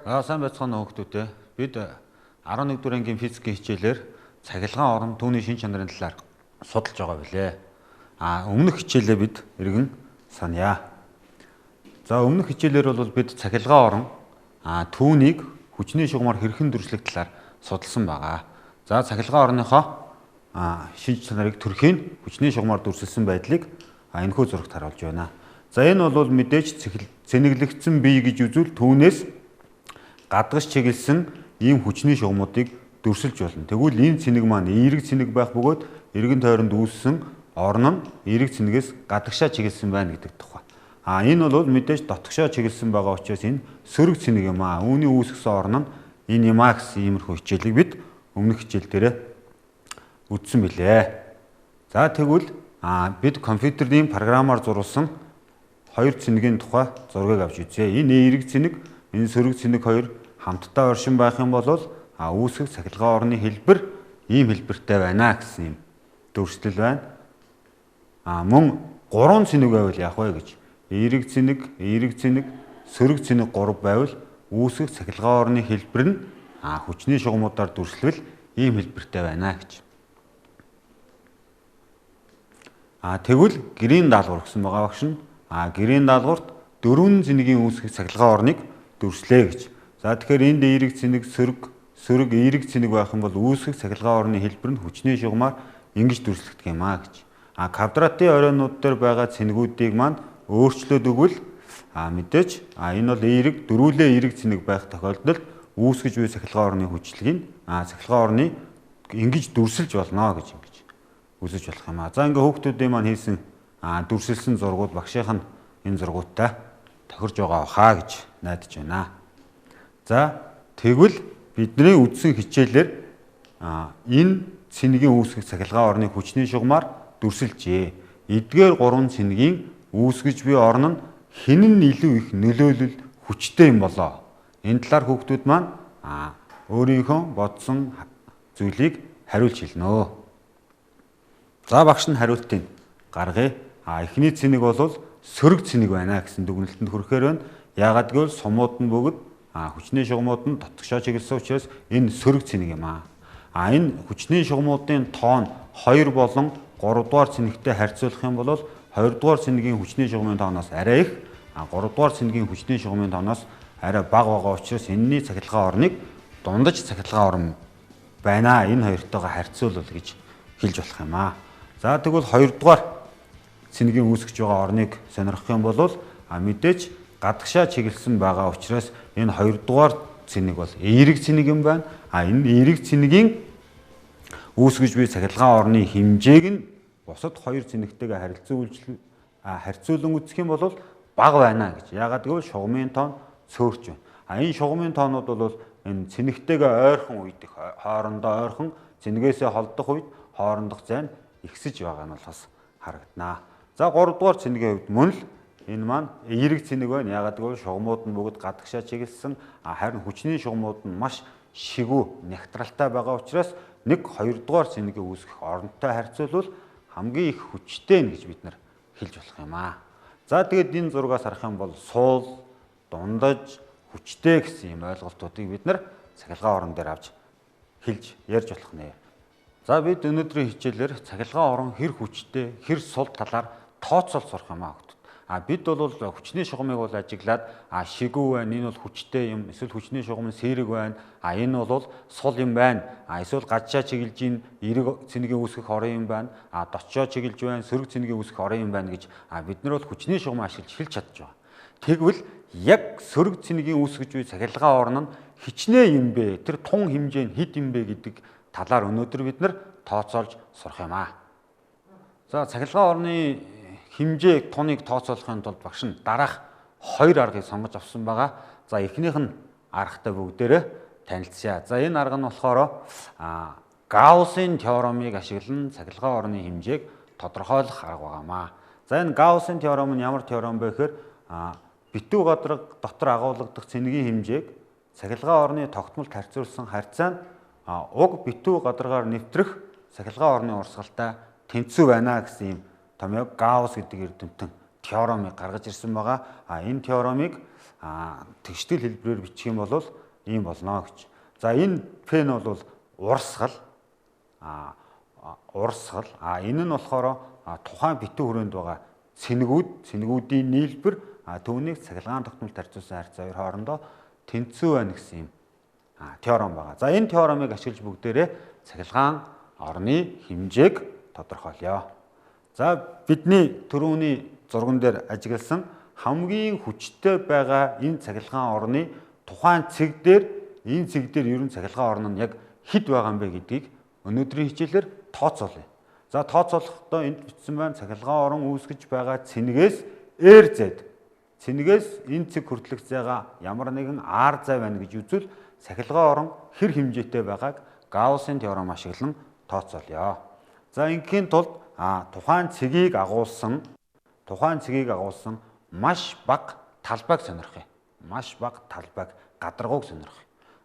За сайн байцгаана уу хүмүүстээ. Бид 11 дугаар ангийн физикийн хичээлээр цахилгаан орон түүний шин чанарын талаар судалж байгаа билээ. Өмнөх хичээлээ бид эргэн саная. За өмнөх хичээлээр бол бид цахилгаан орон түүнийг хүчний шугамар хэрхэн дүрслэх талаар судалсан байгаа. За цахилгаан орныхоо шин чанарыг төрхийн хүчний шугамар дүрсэлсэн байдлыг энэхүү зурагт харуулж байна. За энэ бол мэдээж цэнэглэгдсэн бие гэж үзвэл түүнээс гадагш чиглэсэн ийм хүчний шугамуудыг дүрсэлж болно. Тэгвэл энэ цэнэг маань эерэг цэнэг байх бөгөөд эргэн тойронд үүссэн орон нь эерэг цэнэгээс гадагшаа чиглэсэн байна гэдэг тухай. Энэ бол мэдээж дотгошоо чиглэсэн байгаа учраас энэ сөрөг цэнэг юм аа. Үүний үүсгэсэн орон нь энэ юм аа гэсэн иймэрхүү хичээлийг бид өмнөх хичээл дээрээ үзсэн билээ. За тэгвэл бид компьютерийн програмаар зурулсан хоёр цэнэгийн тухай зургийг авч үзье. Энэ эерэг цэнэг, энэ сөрөг цэнэг хоёр хамтдаа оршин байх юм бол үүсгэх цахилгаан орны хэлбэр ийм хэлбэртэй байна гэсэн юм дүрслэл байна. Мөн гурван цэнэг байвал яах вэ гэж. Эерэг цэнэг, эерэг цэнэг, сөрөг цэнэг 3 байвал үүсгэх цахилгаан орны хэлбэр нь хүчний шугамуудаар дүрслэвэл ийм хэлбэртэй байна гэж. Тэгвэл гэрийн даалгавар гэсэн байгаа багш нь гэрийн даалгаварт дөрвөн цэнэгийн үүсгэх цахилгаан орныг дүрслээ гэж. За тэгэхээр энд эерэг цэнэг, сөрөг, сөрөг, эерэг цэнэг байх юм бол үүсгэх цахилгаан орны хэлбэр нь хүчний шугамар ингэж дүрслэгдэх юм аа гэж. Квадратын оройнууд дээр байгаа цэнэгүүдийг маань өөрчлөөд өгвөл мэдээж энэ бол эерэг дөрвөлээ эерэг цэнэг байх тохиолдолд үүсгэж буй цахилгаан орны хүчлэгийг цахилгаан орны ингэж дүрсэлж болно гэж ингэж үзэж болох юм аа. За ингээ хүүхдүүдийн маань хийсэн дүрсэлсэн зургууд багшийнх нь энэ зургуудтай тохирж байгаа хаа гэж найдаж байна. За тэгвэл бидний үзсэн хичээлээр энэ цэнэгийн үүсгэх цахилгаан орны хүчний шугамар дүрсэлжээ. Эдгээр гурван цэнэгийн үүсгэж буй орн нь хэн нь илүү их нөлөөлөл хүчтэй юм болоо. Энэ талаар хүүхдүүд маань өөрийнхөө бодсон зүйлийг хариулж хэлнэ. За багш нь хариултыг гаргая. Эхний цэнэг бол сөрөг цэнэг байна гэсэн дүгнэлтэнд хүрэхээр байна. Яагаад гэвэл сумууд нь бүгд хүчний шугамууд нь дотгошоо чиглэсэн учраас энэ сөрөг цэнэг юм аа. Энэ хүчний шугамуудын тоон 2 болон 3 дугаар цэнэгтэй харьцуулах юм бол 2 дугаар цэнэгийн хүчний шугамын тооноос арай их, 3 дугаар цэнэгийн хүчний шугамын тооноос арай бага байгаа учраас энэний цахилгаан орныг дундаж цахилгаан орн байна. Энэ хоёртойгоо харьцуулбал гэж хэлж болох юм аа. За тэгвэл 2 дугаар цэнэгийн үүсгэж байгаа орныг сонирхох юм бол мэдээж гадагшаа чиглэсэн байгаа учраас энэ 2 дугаар цэнэг бол эерэг цэнэг юм байна. Энэ эерэг цэнэгийн үүсгэж буй цахилгаан орны хэмжээг нь бусад хоёр цэнэгтэйгээ харьцуулан үзэх юм бол бага байна гэж. Яагаад гэвэл шугамын тоон цөөрч байна. Энэ шугамын тоонууд бол энэ цэнэгтэйгээ ойрхон үед хоорондоо ойрхон цэнэгээсээ холдох үед хоорондох зай нь ихсэж байгаа нь бол бас харагданаа. За 3 дугаар цэнэгийн хувьд мөн л энэ маань эерэг цэнэг байна. Яагаад гэвэл шугамууд нь бүгд гадагшаа чиглэсэн, харин хүчний шугамууд нь маш шигүү нягтралтай байгаа учраас 1 2 дугаар цэнэгийг үүсгэх оронтой харьцуулбал хамгийн их хүчтэй нь гэж бид нар хэлж болох юм аа. За тэгээд энэ зургаас харах юм бол суул, дундаж, хүчтэй гэсэн юм ойлголтуудыг бид нар цахилгаан орон дээр авч хэлж ярьж болох нэ. За бид өнөөдрийн хичээлээр цахилгаан орон хэр хүчтэй, хэр сул талаар тооцоол сурах юм аа. Бид бол хүчний шугамыг бол ажиглаад шигүү байна, энэ бол хүчтэй юм, эсвэл хүчний шугам нь сэрэг байна, энэ бол сул юм байна, эсвэл гадшаа чиглэж ин эерэг цэнэгийн үүсгэх орон юм байна, дотшоо чиглэж байна, сөрөг цэнэгийн үүсгэх орон юм байна гэж бид нар бол хүчний шугам ашиглаж хэлж чадж байгаа. Тэгвэл яг сөрөг цэнэгийн үүсгэж буй цахилгаан орон нь хичнээн юм бэ, тэр тун хэмжээ нь хэд юм бэ гэдэг талаар өнөөдөр бид нар тооцоолж сурах юм аа. За цахилгаан орны хэмжээ туныг тооцоолохын тулд багш нь дараах хоёр аргыг сонгож авсан байгаа. За эхнийх нь аргатай бүгдээрээ танилцъя. За энэ арга нь болохоор Гауссын теоремыг ашиглан цахилгаан орны хэмжээг тодорхойлох арга байгаамаа. За энэ Гауссын теорем нь ямар теорем бэ гэхээр битүү гадраг дотор агуулгадах цэнэгийн хэмжээг цахилгаан орны тогтмолд харьцуулсан харьцаа нь уг битүү гадаргаар нэвтрэх цахилгаан орны урсгалтай тэнцүү байна гэсэн юм томьёог Гаусс гэдэг эрдэмтэн теоремыг гаргаж ирсэн байгаа. Энэ теоремыг тэгштгэл хэлбэрээр бичих юм бол ийм болно гэж. За энэ P нь бол урсгал. Урсгал. Энэ нь болохоор тухайн битүү хүрээнд байгаа цэнгүүд, цэнгүүдийн нийлбэр, түүнийг цахилгаан тогтмолд харьцуулсан харьцаа хоёр хоорондоо тэнцүү байна гэсэн юм теорем байгаа. За энэ теоремыг ашиглаж бүгдээрээ цахилгаан орны хэмжээг тодорхойлъё. За бидний түрүүний зурган дээр ажигласан хамгийн хүчтэй байгаа энэ цахилгаан орны тухайн цэг дээр энэ цэг дээр ерөн цахилгаан орн нь яг хэд байгаа юм бэ гэдгийг өнөөдрийн хичээлээр тооцоолъё. За тооцоолохдоо энд бичсэн байна цахилгаан орон үүсгэж байгаа цэнгээс R зайд цэнгээс энэ цэг хүртэлх зайгаа ямар нэгэн R зай байна гэж үзвэл цахилгаан орон хэр хэмжээтэй байгааг Гауссын теорем ашиглан тооцоолъё. За ингээхийн тулд тухайн цэгийг агуулсан маш бага талбайг сонирх юм. Маш бага талбайг гадаргууг сонирх.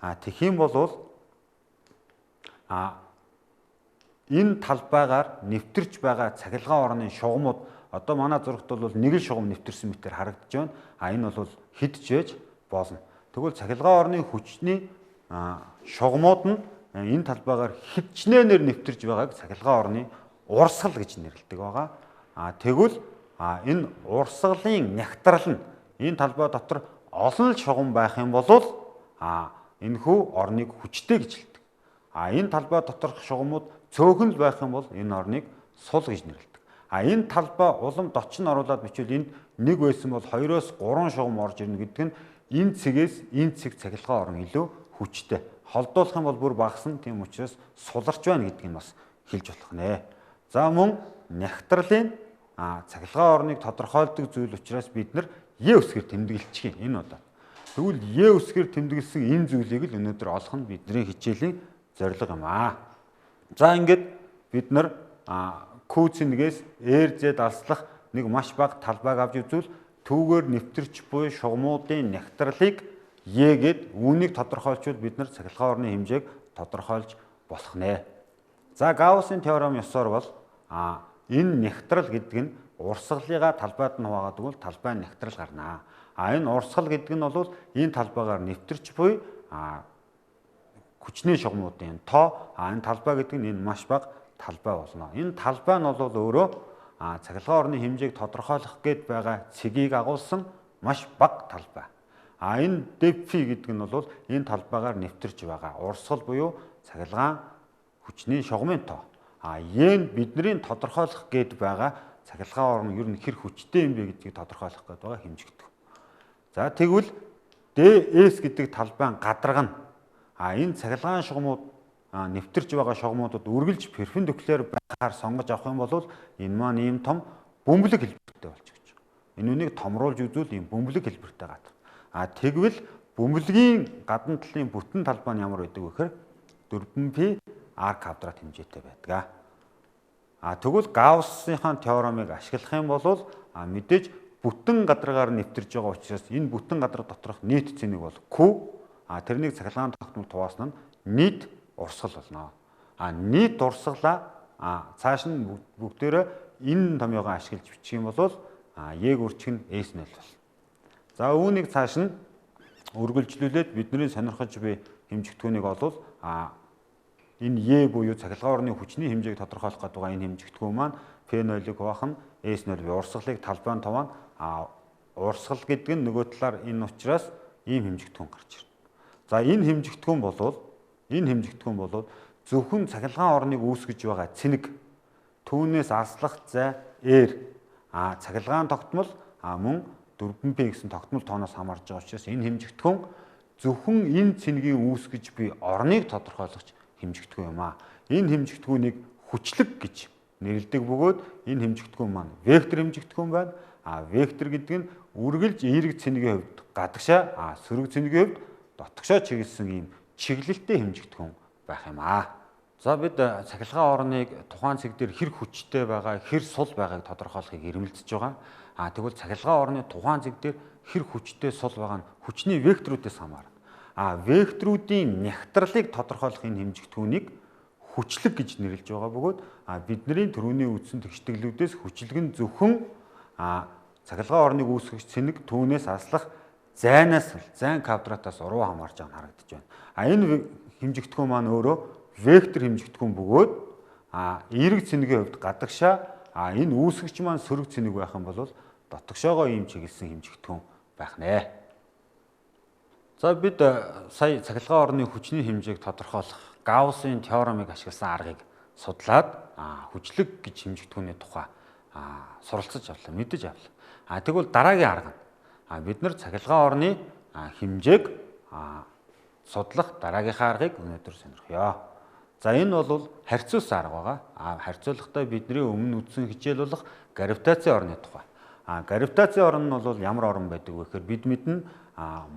Тэгэх юм бол энэ талбайгаар нэвтэрч байгаа цахилгаан орны шугамуд одоо манай зурагт бол нэг л шугам нэвтэрсэн мэтээр харагдаж байна. Энэ бол хэд ч байж болно. Тэгвэл цахилгаан орны хүчний шугамуд нь энэ талбайгаар хичнээнээр нэвтэрч байгааг цахилгаан орны урсгал гэж нэрлэдэг байгаа. Тэгвэл энэ урсгалын нягтрал нь энэ талбай дотор олон л шугам байх юм бол энэхүү орныг хүчтэй гэж хэлдэг. Энэ талбай доторх шугамуд цөөхөн л байх юм бол энэ орныг сул гэж нэрлэдэг. Энэ талбай улам доч нь оруулаад бичвэл энд нэг байсан бол 2-оос 3 шугам орж ирнэ гэдэг нь энэ цэгээс энэ цэг цахилгаан орон илүү хүчтэй. Холдуулах юм бол бүр багасна. Тийм учраас суларч байна гэдгийг бас хэлж болох нэ. За мөн нягтралын цахилгаан орныг тодорхойлдог зүйл учраас бид нар Е үсгээр тэмдэглэчих юм энэ удаа. Тэгвэл Е үсгээр тэмдэглэсэн энэ зүйлийг л өнөөдөр олох нь бидний хичээлийн зорилго юм аа. За ингээд бид нар Q цэнгээс R зэд алслах нэг маш бага талбайг авч үзвэл түүгээр нэвтэрч буй шугамуудын нягтралыг Е гээд үүнийг тодорхойлчвол бид нар цахилгаан орны хэмжээг тодорхойлж болох нэ. За Гауссын теорем ёсоор бол энэ нягтрал гэдэг нь урсгалыгаа талбайд нь хуваагаад өгвөл талбай нягтрал гарнаа. Энэ урсгал гэдэг нь бол энэ талбайгаар нэвтэрч буй хүчний шугамуудын тоо, энэ талбай гэдэг нь энэ маш бага талбай болно. Энэ талбай нь бол өөрөө цахилгаан орны хэмжээг тодорхойлох гээд байгаа цэгийг агуулсан маш бага талбай. Энэ dp гэдэг нь бол энэ талбайгаар нэвтэрч байгаа урсгал буюу цахилгаан хүчний шугамын тоо. Е нь бидний тодорхойлох гээд байгаа цахилгаан орон ер нь хэр хүчтэй юм бэ гэдгийг тодорхойлох гээд байгаа хэмжигдэх. За тэгвэл DS гэдэг талбай гадарга нь энэ цахилгаан шугамууд нэвтэрч байгаа шугамуудад үргэлж перпендикуляр байхаар сонгож авах юм бол энэ маань ийм том бөмбөлөг хэлбэртэй болчих гэж. Энэ үнийг томруулж үзвэл ийм бөмбөлөг хэлбэртэй гадар. Тэгвэл бөмбөлгийн гадна талын бүтэн талбай нь ямар байдаг вэ гэхээр 4π r квадрат хэмжээтэй байдаг. Тэгвэл Гауссынхаа теоремыг ашиглах юм бол мэдээж бүтэн гадаргаар нэвтэрж байгаа учраас энэ бүтэн гадар доторх нийт цэнийг бол Q, тэрнийг цахилгаан тогтмол хуваасан нь нийт урсгал болно. Нийт урсгалаа цааш нь бүгдээрээ энэ томьёогоо ашиглаж бичих юм бол Е-г үрчих нь S0 болно. За үүнийг цааш нь үргэлжлүүлээд бидний сонирхож буй хэмжигдэхүүнийг олвол энэ Е буюу цахилгаан орны хүчний хэмжээг тодорхойлох гэдэг байгаа энэ хэмжигдэхүүн маань P0-ыг хуваах нь S0 буюу урсгалыг талбайд хуваана. Урсгал гэдэг нь нөгөө талаар энэ учраас ийм хэмжигдэхүүн гарч ирнэ. За энэ хэмжигдэхүүн бол зөвхөн цахилгаан орныг үүсгэж байгаа цэнэг түүнээс алслах зай R цахилгаан тогтмол мөн 4π гэсэн тогтмол тооноос хамаарж байгаа учраас энэ хэмжигдэхүүн зөвхөн энэ цэнгийн үүсгэж буй орныг тодорхойлох хэмжигдэхүүн юм аа. Энэ хэмжигдэхүүнийг хүчлэг гэж нэрлэдэг бөгөөд энэ хэмжигдэхүүн маань вектор хэмжигдэхүүн байна. Вектор гэдэг нь үргэлж эерэг цэнгийн хувьд гадагшаа, сөрөг цэнгийн хувьд дотгошоо чиглэсэн ийм чиглэлтэй хэмжигдэхүүн байх юм аа. За бид цахилгаан орныг тухайн цэг дээр хэр хүчтэй байгаа, хэр сул байгааг тодорхойлохыг эрмэлзэж байгаа. Тэгвэл цахилгаан орны тухайн цэг дээр хэр хүчтэй сул байгаа нь хүчний векторүүдээс хамаарна. Векторүүдийн нягтралыг тодорхойлох энэ хэмжигдэхүүнийг хүчлэг гэж нэрлэж байгаа бөгөөд бидний түрүүний үзсэн тэгштэглүүдээс хүчлэг нь зөвхөн Цахилгаан орныг үүсгэх цэнэг түүнээс аслах зайнаас зайн квадратаас уруу хамаарч байгаа нь харагдаж байна. А энэ хэмжигдэхүүн маань өөрөө вектор хэмжигдэхүүн бөгөөд эерэг цэнэгийн хувьд гадагшаа, энэ үүсгэгч маань сөрөг цэнэг байх юм бол дотгошоогоо ийм чиглэсэн хэмжигдэхүүн байх нэ. За бид сая цахилгаан орны хүчний хэмжээг тодорхойлох Гауссын теоремыг ашигласан аргыг судлаад хүчлэг гэж хэмжигдэхүүний тухай суралцаж авлаа, мэдэж авлаа. Тэгвэл дараагийн арга нь бид нар цахилгаан орны хэмжээг судлах дараагийнхаа аргыг өнөөдөр сонирхъё. За энэ бол харьцуулсан арга байгаа. Харьцуулахдаа бидний өмнө үзсэн хичээл болох гравитацийн орны тухай. Гравитацийн орн нь бол ямар орн байдаг вэ гэхээр бид мэднэ,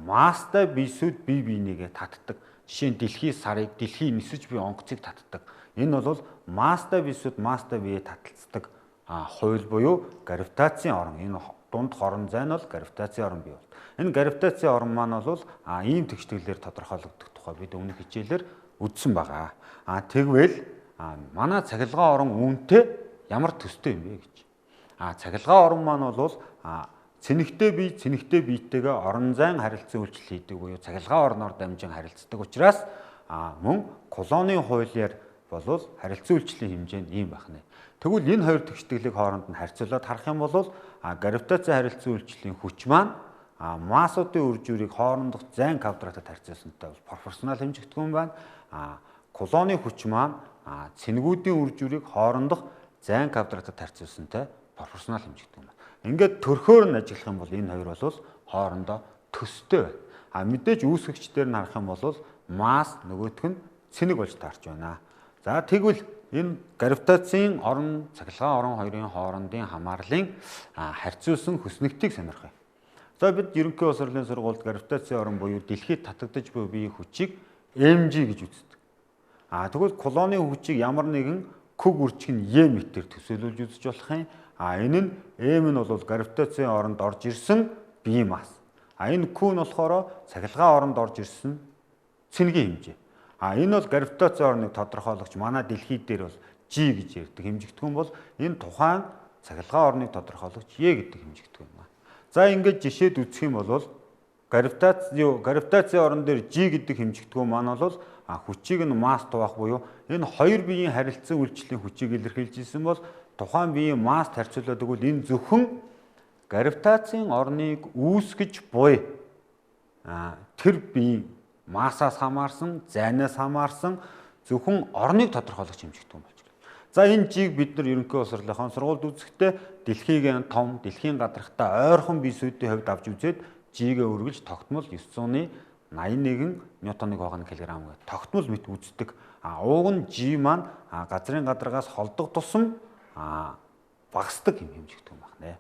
масстай биесүүд бие биенийгээ татдаг. Жишээ нь дэлхийн сарыг, дэлхийн нисэж буй онгоцыг татдаг. Энэ бол масстай биесүүд масстай бие таталцдаг хууль буюу гравитацийн орн. Энэ дунд хорон зай нь бол гравитацийн орн бий бол. Энэ гравитацийн орн маань бол ийм тэгштгэлээр тодорхойлогдох тухай бид өмнөх хичээлээр үзсэн байгаа. Тэгвэл манай цахилгаан орон үүнтэй ямар төстэй юм бэ гэж. Цахилгаан орон маань бол цэнэгтэй бие цэнэгтэй биетэйгээ орон зайн харилцан үйлчлэл хийдэг буюу цахилгаан орноор дамжин харилцдаг учраас мөн Кулоны хуулиар болвол харилцан үйлчлэлийн хэмжээ нь ийм байх нэ. Тэгвэл энэ хоёр тэгштгэлийг хооронд нь харьцуулаад харах юм бол гравитацийн харилцан үйлчлэлийн хүч маань массуудын үр жирийг хоорондох зайн квадратад харьцуулсантай бол пропорционал хэмжигдэхүүн байна. Кулоны хүч маань цэнгүүдийн үр жирийг хоорондох зайн квадратад харьцуулсантай пропорционал хэмжигдэхүүн байна. Ингээд төрхөөр нь ажиглах юм бол энэ хоёр бол хоорондоо төстэй байна. Мэдээж үүсгэгчдээр нь харах юм бол масс нөгөөх нь цэнэг болж таарч байна. За тэгвэл энэ гравитацийн орон, цахилгаан орон хоёрын хоорондын хамаарлын харьцуулсан хөснөгтийг сонирхъя. За бид ерөнхий боловсролын сургуульд гравитацийн орон буюу дэлхийд татагдаж буй биеийн хүчийг mg гэж үздэг. Тэгвэл Кулоны хүчийг ямар нэгэн көг үржих нь E метр төсөөлүүлж үзэж болох юм. Энэ нь M нь бол гравитацийн оронд орж ирсэн бие масс. Энэ Q нь болохоор цахилгаан оронд орж ирсэн цэнгийн хэмжээ. Энэ бол гравитацийн орныг тодорхойлогч манай дэлхий дээр бол G гэж ярьдаг хэмжигдэхүүн бол энэ тухайн цахилгаан орныг тодорхойлогч E гэдэг хэмжигдэхүүн юм. За ингээд жишээд үзэх юм бол гравитацийн орон дээр G гэдэг хэмжигдэхүүн маань бол хүчийг нь масс туваах буюу энэ хоёр биеийн харилцан үйлчлэлийн хүчийг илэрхийлж ирсэн бол тухайн биеийн масст харьцуулаад өгвөл энэ зөвхөн гравитацийн орныг үүсгэж буй тэр биеийн массаас хамаарсан, зайнаас хамаарсан зөвхөн орныг тодорхойлогч хэмжигдэхүүн болж байна. За энэ G-г бид нар ерөнхий боловсролынхон сургуульд үзэхдээ дэлхийн том, дэлхийн гадрахтай ойрхон биесүүдийн хувьд авч үзээд G-гээ үргэлж тогтмол 981 ньютоныг хогоно килограмм гэх тогтмол мэт үздэг. Ууг нь G маань газрын гадаргаас холдох тусам багасдаг юм хэмжигдэхүүн байна.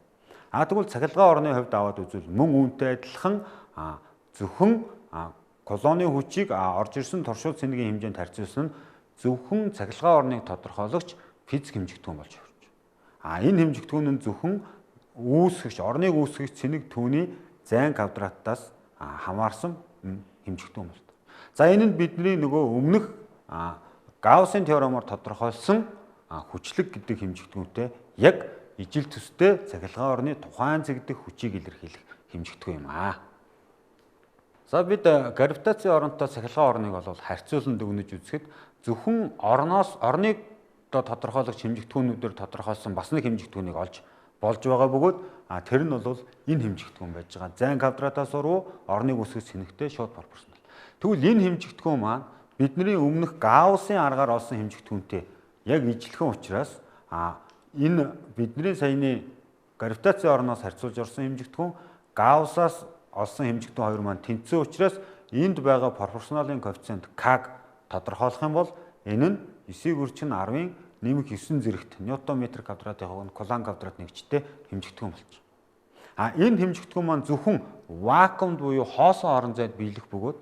Тэгвэл цахилгаан орны хувьд аваад үзвэл мөн үүнтэй адилхан зөвхөн Кулоны хүчийг орж ирсэн туршуул цэнэгийн хэмжээнд харьцуулсан нь зөвхөн цахилгаан орныг тодорхойлогч физик хэмжигдэхүүн болж хувирч. Энэ хэмжигдэхүүн нь зөвхөн үүсгэгч, орныг үүсгэгч цэнэг түүний зайн квадратаас хамаарсан хэмжигдэхүүн болдог. За энэ нь бидний нөгөө өмнөх Гауссын теоремоор тодорхойлсон хүчлэг гэдэг хэмжигдэхүүнтэй яг ижил төстэй цахилгаан орны тухайн зэг дэх хүчийг илэрхийлэх хэмжигдэхүүн юм аа. За бид гравитацийн оронтой цахилгаан орныг бол харьцуулан дүгнэж үзэхэд зөвхөн орноос орныг тодорхойлогч хэмжигдэхүүнүүдээр тодорхойлсон бас нэг хэмжигдэхүүнийг олж болж байгаа бөгөөд тэр нь бол энэ хэмжигдэхүүн байж байгаа. Зайн квадратаас уруу орныг үүсгэх цэнэгтэй шууд пропорционал. Тэгвэл энэ хэмжигдэхүүн маань бидний өмнөх Гауссын аргаар олсон хэмжигдэхүүнтэй яг ижилхэн учраас энэ бидний саяны гравитацийн орноос харьцуулж орсон хэмжигдэхүүн Гауссаас олсон хэмжигдэхүүн хоёр маань тэнцсэн учраас энд байгаа пропорционалын коэффициент К-г тодорхойлох юм бол энэ нь 9-ийг үржих нь 10-ын нэмэх 9 зэрэгт ньютон метр квадратын хувь нь кулон квадрат нэгжтэй хэмжигдэхүүн болчих. Энэ хэмжигдэхүүн маань зөвхөн вакуумд буюу хоосон орон зайд биелэх бөгөөд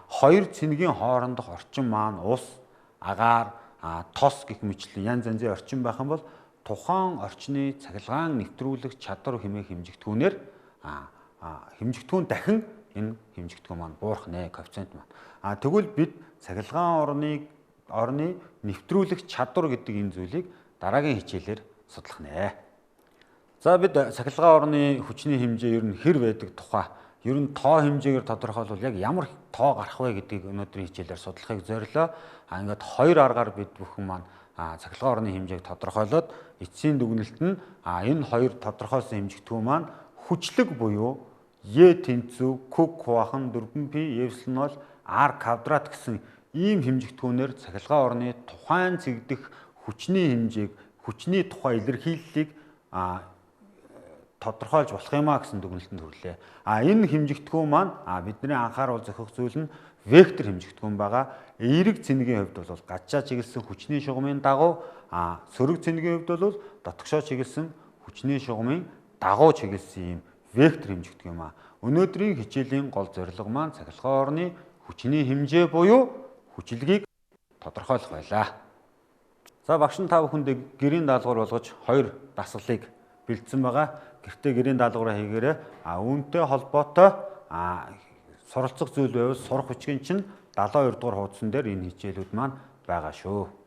хоёр цэнгийн хоорондох орчин маань ус, агаар, тос гэх мэтлэн янз янзын орчин байх юм бол тухайн орчны цахилгаан нэвтрүүлэх чадвар хэмээх хэмжигдэхүүнээр хэмжигдэхүүн дахин энэ хэмжигдэхүүн маань буурах нэ коэффициент маань. Тэгвэл бид цахилгаан орны нэвтрүүлэх чадвар гэдэг энэ зүйлийг дараагийн хичээлээр судлах нэ. За бид цахилгаан орны хүчний хэмжээ ер нь хэр байдаг тухай, ер нь тоо хэмжээгээр тодорхойлвол яг ямар тоо гарах вэ гэдгийг өнөөдрийн хичээлээр судлахыг зорилоо. Ингээд хоёр аргаар бид бүхэн маань цахилгаан орны хэмжээг тодорхойлоод эцсийн дүгнэлт нь энэ хоёр тодорхойлсон хэмжигдэхүүн маань хүчлэг буюу E тэнцүү Q хувахан 4π ε0 R квадрат гэсэн ийм хэмжигдэхүүнээр цахилгаан орны тухайн цэг дэх хүчний хэмжээг, хүчний тухай илэрхийллийг тодорхойлж болох юм а гэсэн дүгнэлтэнд хүрлээ. Энэ хэмжигдэхүүн маань бидний анхааруул зохих зүйл нь вектор хэмжигдэхүүн байгаа. Эерэг цэнгийн хувьд бол гадшаа чиглэсэн хүчний шугамын дагуу, сөрөг цэнгийн хувьд бол дотгошоо чиглэсэн хүчний шугамын дагуу чиглэсэн ийм вектор хэмжигдэхүүн юм а. Өнөөдрийн хичээлийн гол зорилго маань цахилгаан орны хүчний хэмжээ буюу хүчлэгийг тодорхойлох байлаа. За багш нь та бүхэнд гэрийн даалгавар болгож хоёр дасгалыг бэлдсэн байгаа. Гэртээ гэрийн даалгавраа хийгээрэй. Үүнтэй холбоотой суралцах зүйл байвал сурах бичгийн чинь 72 дугаар хуудсан дээр энэ хичээлүүд маань байгаа шүү.